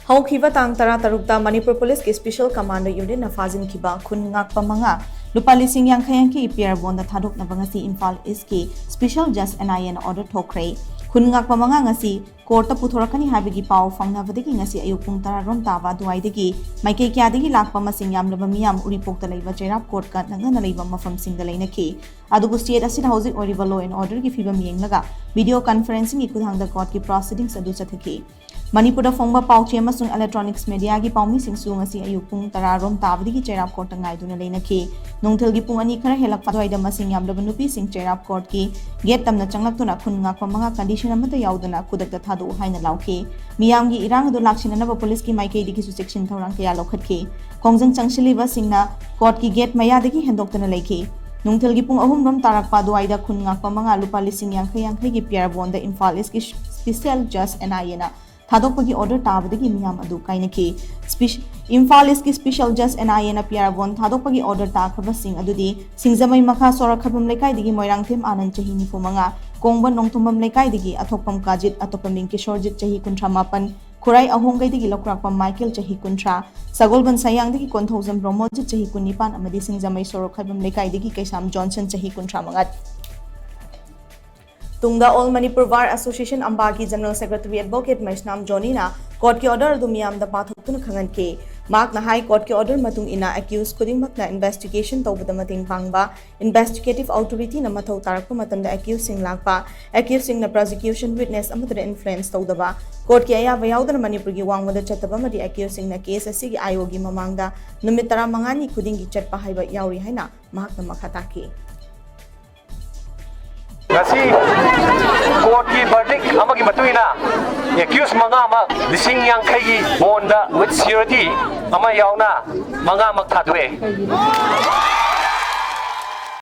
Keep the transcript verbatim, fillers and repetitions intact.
ꯍꯧꯈꯤꯕ ꯇꯥꯡ ꯇꯔꯥꯇꯔꯨꯛꯇ ꯃꯅꯤꯄꯨꯔ ꯄꯨꯂꯤꯁꯀꯤ ꯁ꯭ꯄꯦꯁꯦꯜ ꯀꯃꯥꯟꯗꯣ ꯌꯨꯅꯤꯠꯅ ꯐꯥꯖꯤꯟꯈꯤꯕ ꯈꯨꯟ ꯉꯥꯛꯄ ꯃꯉꯥ ꯂꯨꯄꯥ ꯂꯤꯁꯤꯡ ꯌꯥꯡꯈꯩ ꯌꯥꯡꯈꯩ ꯄꯤꯌꯔ ꯕꯣꯟꯗ ꯊꯥꯗꯣꯛꯅꯕ ꯉꯁꯤ ꯏꯝꯐꯥꯜ ꯏꯁꯀꯤ ꯁ꯭ꯄꯦꯁꯦꯜ ꯖꯁ ꯑꯦꯟ ꯑꯥꯏ ꯑꯦꯅ ꯑꯣꯔꯗꯔ ꯊꯣꯛꯈ꯭ꯔꯦ꯫ ꯈꯨꯟ ꯉꯥꯛꯄ ꯃꯉꯥ ꯉꯁꯤ ꯀꯣꯔꯠꯇ ꯄꯨꯊꯣꯔꯛꯀꯅꯤ ꯍꯥꯏꯕꯒꯤ ꯄꯥꯎ ꯐꯪꯅꯕꯗꯒꯤ ꯉꯁꯤ ꯑꯌꯨꯛ ꯄꯨꯡ ꯇꯔꯥꯔꯣꯝ ꯇꯥꯕ ꯑꯗꯨꯋꯥꯏꯗꯒꯤ ꯃꯥꯏꯀꯩ ꯀꯌꯥꯗꯒꯤ ꯂꯥꯛꯄ ꯃꯁꯤꯡ ꯌꯥꯝꯂꯕ ꯃꯤꯌꯥꯝ ꯎꯔꯤꯄꯣꯛꯇ ꯂꯩꯕ ꯆꯩꯔꯥꯞ ꯀꯣꯔꯠꯀ ꯅꯛꯅꯅ ꯂꯩꯕ ꯃꯐꯝꯁꯤꯡꯗ ꯂꯩꯅꯈꯤ꯫ ꯑꯗꯨꯕꯨ ꯁ꯭ꯇꯦꯠ ꯑꯁꯤꯗ ꯍꯧꯖꯤꯛ ꯑꯣꯏꯔꯤꯕ ꯂꯣ ꯑꯦꯟ ꯑꯣꯔꯗꯔꯒꯤ ꯐꯤꯕꯝ ꯌꯦꯡꯂꯒ ꯚꯤꯗꯤꯑꯣ ꯀꯟꯐꯔꯦꯟꯁꯤꯡꯒꯤ ꯈꯨꯠꯊꯥꯡꯗ ꯀꯣꯔꯠꯀꯤ ꯄ꯭ꯔꯣꯁꯤꯗꯤꯡꯁ ꯑꯗꯨ ꯆꯠꯊꯈꯤ꯫ ꯃꯅꯤꯄꯨꯔꯗ ꯐꯣꯡꯕ ꯄꯥꯎꯆꯦ ꯑꯃꯁꯨꯡ ꯏꯂꯦꯛꯇ꯭ꯔꯣꯅꯤꯛꯁ ꯃꯦꯗꯤꯌꯥꯒꯤ ꯄꯥꯎꯃꯤꯁꯤꯡꯁꯨ ꯉꯁꯤ ꯑꯌꯨꯛ ꯄꯨꯡ ꯇꯔꯥꯔꯣꯝ ꯇꯥꯕꯗꯒꯤ ꯆꯩꯔꯥꯞ ꯀꯣꯔꯠꯇ ꯉꯥꯏꯗꯨꯅ ꯂꯩꯅꯈꯤ꯫ ꯅꯨꯡꯊꯤꯜꯒꯤ ꯄꯨꯡ ꯑꯅꯤ ꯈꯔ ꯍꯦꯜꯂꯛꯄ ꯑꯗꯨꯋꯥꯏꯗ ꯃꯁꯤꯡ ꯌꯥꯝꯂꯕ ꯅꯨꯄꯤꯁꯤꯡ ꯆꯩꯔꯥꯞ ꯀꯣꯔꯠꯀꯤ ꯒꯦꯠ ꯇꯝꯅ ꯆꯪꯂꯛꯇꯨꯅ ꯈꯨꯟ ꯉꯥꯛꯄ ꯃꯉꯥ ꯀꯟꯗꯤꯁꯟ ꯑꯃꯠꯇ ꯌꯥꯎꯗꯅ ꯈꯨꯗꯛꯇ ꯊꯥꯗꯣꯛꯎ ꯍꯥꯏꯅ ꯂꯥꯎꯈꯤ꯫ ꯃꯤꯌꯥꯝꯒꯤ ꯏꯔꯥꯡ ꯑꯗꯨ ꯂꯥꯛꯁꯤꯟꯅꯅꯕ ꯄꯨꯂꯤꯁꯀꯤ ꯃꯥꯏꯀꯩꯗꯒꯤꯁꯨ ꯆꯦꯛꯁꯤꯟ ꯊꯧꯔꯥꯡ ꯀꯌꯥ ꯂꯧꯈꯠꯈꯤ꯫ ꯈꯣꯡꯖꯪ ꯆꯪꯁꯤꯜꯂꯤꯕꯁꯤꯡꯅ ꯀꯣꯔꯠꯀꯤ ꯒꯦꯠ ꯃꯌꯥꯗꯒꯤ ꯍꯦꯟꯗꯣꯛꯇꯅ ꯂꯩꯈꯤ꯫ ꯅꯨꯡꯊꯤꯜꯒꯤ ꯄꯨꯡ ꯑꯍꯨꯝꯔꯣꯝ ꯇꯥꯔꯛꯄ ꯑꯗꯨꯋꯥꯏꯗ ꯈꯨꯟ ꯉꯥꯛꯄ ꯃꯉꯥ ꯂꯨꯄꯥ ꯂꯤꯁꯤꯡ ꯌꯥꯡꯈꯩ ꯌꯥꯡꯈꯩꯒꯤ ꯄꯤꯌꯔ ꯕꯣꯟꯗ ꯏꯝꯐꯥꯜ ꯏꯁꯀꯤ ꯁ꯭ꯄꯦꯁꯦꯜ ꯖꯁ ꯑꯦꯟ ꯑꯥꯏ ꯑꯦꯅ ꯊꯥꯗꯣꯛꯄꯒꯤ ꯑꯣꯔꯗꯔ ꯇꯥꯕꯗꯒꯤ ꯃꯤꯌꯥꯝ ꯑꯗꯨ ꯀꯥꯏꯅꯈꯤ꯫ ꯁ꯭ꯄꯤꯁ-, ꯏꯝꯐꯥꯜ ꯏꯁꯀꯤ ꯁ꯭ꯄꯦꯁꯦꯜ ꯖꯁ ꯑꯦꯟ ꯑꯥꯏ ꯑꯦꯅ ꯄꯤꯌꯔ ꯕꯣꯟ ꯊꯥꯗꯣꯛꯄꯒꯤ ꯑꯣꯔꯗꯔ ꯇꯥꯈ꯭ꯔꯕꯁꯤꯡ ꯑꯗꯨꯗꯤ ꯁꯤꯡꯖꯃꯩ ꯃꯈꯥ ꯁꯣꯔꯣꯛ ꯈꯥꯏꯕꯝ ꯂꯩꯀꯥꯏꯗꯒꯤ ꯃꯣꯏꯔꯥꯡꯊꯦꯝ ꯑꯥꯅꯟ ꯆꯍꯤ ꯅꯤꯐꯨ ꯃꯉꯥ, ꯀꯣꯡꯕ ꯅꯣꯡꯊꯣꯝꯕꯝ ꯂꯩꯀꯥꯏꯗꯒꯤ ꯑꯊꯣꯛꯄꯝ ꯀꯥꯖꯤꯠ, ꯑꯇꯣꯞꯄ ꯃꯤꯡ ꯀꯤꯁꯣꯔꯖꯤꯠ ꯆꯍꯤ ꯀꯨꯟꯊ꯭ꯔꯥ ꯃꯥꯄꯟ, ꯈꯨꯔꯥꯏ ꯑꯍꯣꯡꯒꯩꯗꯒꯤ ꯂꯧꯈ꯭ꯔꯥꯛꯄꯝ ꯃꯥꯏꯀꯦꯜ ꯆꯍꯤ ꯀꯨꯟꯊ꯭ꯔꯥ, ꯁꯒꯣꯜꯕꯟ ꯁꯌꯥꯡꯗꯒꯤ ꯀꯣꯟꯊꯧꯖꯝ ꯕ꯭ꯔꯣꯃꯣꯖꯤꯠ ꯆꯍꯤ ꯀꯨꯟꯅꯤꯄꯥꯟ ꯑꯃꯗꯤ ꯁꯤꯡꯖꯃꯩ ꯁꯣꯔꯣꯛ ꯈꯥꯏꯕꯝ ꯂꯩꯀꯥꯏꯗꯒꯤ ꯀꯩꯁꯥꯝ ꯖꯣꯟꯁꯟ ꯆꯍꯤ ꯀꯨꯟꯊ꯭ꯔꯥ ꯃꯉꯥ꯫ ꯇꯨꯡꯗ ꯑꯣꯜ ꯃꯅꯤꯄꯨꯔ ꯕꯥꯔ ꯑꯦꯁꯣꯁꯤꯌꯦꯁꯟ ꯑꯝꯕꯥꯒꯤ ꯖꯦꯅꯔꯦꯜ ꯁꯦꯀ꯭ꯔꯦꯇꯔꯤ ꯑꯦꯗꯚꯣꯀꯦꯠ ꯃꯩꯁꯅꯥꯝ ꯖꯣꯅꯤꯅ ꯀꯣꯔꯠꯀꯤ ꯑꯣꯔꯗꯔ ꯑꯗꯨ ꯃꯤꯌꯥꯝꯗ ꯄꯥꯊꯣꯛꯇꯨꯅ ꯈꯪꯍꯟꯈꯤ꯫ ꯃꯍꯥꯛꯅ ꯍꯥꯏ, ꯀꯣꯔꯠꯀꯤ ꯑꯣꯔꯗꯔ ꯃꯇꯨꯡ ꯏꯟꯅ ꯑꯦꯀ꯭ꯌꯨꯁ ꯈꯨꯗꯤꯡꯃꯛꯅ ꯏꯟꯚꯦꯁꯇꯤꯒꯦꯁꯟ ꯇꯧꯕꯗ ꯃꯇꯦꯡ ꯄꯥꯡꯕ ꯏꯟꯚꯦꯁꯇꯤꯒꯦꯇꯤꯚ ꯑꯣꯊꯣꯔꯤꯇꯤꯅ ꯃꯊꯧ ꯇꯥꯔꯛꯄ ꯃꯇꯝꯗ ꯑꯦꯀ꯭ꯌꯨꯁꯁꯤꯡ ꯂꯥꯛꯄ, ꯑꯦꯀ꯭ꯌꯨꯁꯁꯤꯡꯅ ꯄ꯭ꯔꯣꯁꯤꯀ꯭ꯌꯨꯁꯟ ꯋꯤꯠꯅꯦꯁ ꯑꯃꯠꯇꯗ ꯏꯟꯐ꯭ꯂꯨꯌꯦꯟꯁ ꯇꯧꯗꯕ, ꯀꯣꯔꯠꯀꯤ ꯑꯌꯥꯕ ꯌꯥꯎꯗꯅ ꯃꯅꯤꯄꯨꯔꯒꯤ ꯋꯥꯡꯃꯗ ꯆꯠꯇꯕ ꯑꯃꯗꯤ ꯑꯦꯀ꯭ꯌꯨꯁꯁꯤꯡꯅ ꯀꯦꯁ ꯑꯁꯤꯒꯤ ꯑꯥꯏ ꯑꯣꯒꯤ ꯃꯃꯥꯡꯗ ꯅꯨꯃꯤꯠ ꯇꯔꯥꯃꯉꯥꯅꯤ ꯈꯨꯗꯤꯡꯒꯤ ꯆꯠꯄ ꯍꯥꯏꯕ ꯌꯥꯎꯔꯤ ꯍꯥꯏꯅ ꯃꯍꯥꯛꯅ ꯃꯈꯥ ꯇꯥꯈꯤ꯫ ꯉꯁꯤ ꯀꯣꯔꯠꯀꯤ ꯕꯔꯗꯤꯛ ꯑꯃꯒꯤ ꯃꯇꯨꯡ ꯏꯟꯅ ꯑꯦꯀ꯭ꯌꯨꯁ ꯃꯉꯥꯃꯛ ꯂꯤꯁꯤꯡ ꯌꯥꯡꯈꯩꯒꯤ ꯕꯣꯟꯗ ꯋꯤꯠ ꯁꯤꯌꯨꯔꯤꯇꯤ ꯑꯃ ꯌꯥꯎꯅ ꯃꯉꯥꯃꯛ ꯊꯥꯗꯣꯛꯑꯦ꯫